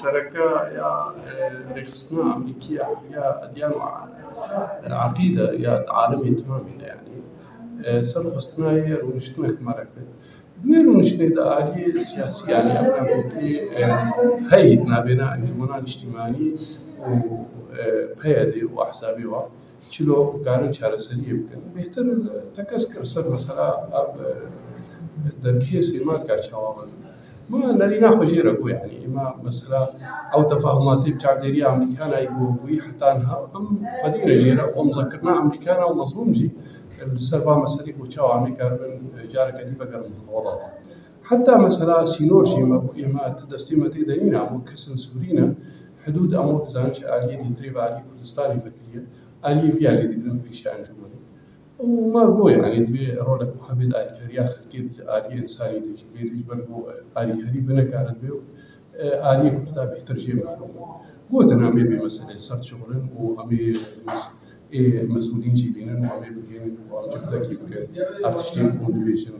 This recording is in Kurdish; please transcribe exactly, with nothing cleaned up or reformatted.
Sereke ya rêxistina Amerîkî ya, ya edyan û eqîde ya di alemê timamî de, yanî ser xwestina yê rûniştinek me re kir. Di wê rûniştinê de aliyê siyasî, yanî ew navbûyî heyî navbêna encûmena niştîmanî û P Y D û ehzabê wa. Çilo karin çareseriyê bikin. Bêhtir tekez kir ser mesela ev, e, dergehê Sêmaka çawa bin. Ma nerîna xwe jê re bû, yanî êma mesela ew tefahumatê bi çavdêriya Amerîkanayê ku bûyî heta niha em xwedî ne jê re, û imzakirina Amerîkana û mezlûm jî li ser va meselê ku çawa em ê karibin, e, careke dî vegerin mufawedat. Heta mesela sînor jî me bû êma ti destê me tê de nîne, em wek kesên Sûrî ne, hidûd em wek dizanin ji aliyê dîtirê ve aliyê Kurdistanê vekiriye. Aliyê vî aliyê dibin pêşiya encûmenê. Û me got, yanî divê rolek wiha bê di alîkariya xelkê de, ji aliyê însanî de jî bê, ji ber ku alîkarî binekare divê, e, aliyê Kurda bêhtir jê mehrum in. Gotin em ê bê meselê ser dişixulin û em ê mes-, ê mesûlîn jî bînin û em ê bigihînin û em jî kutekî bikin. Ev tiştên ku hûn dibêjin.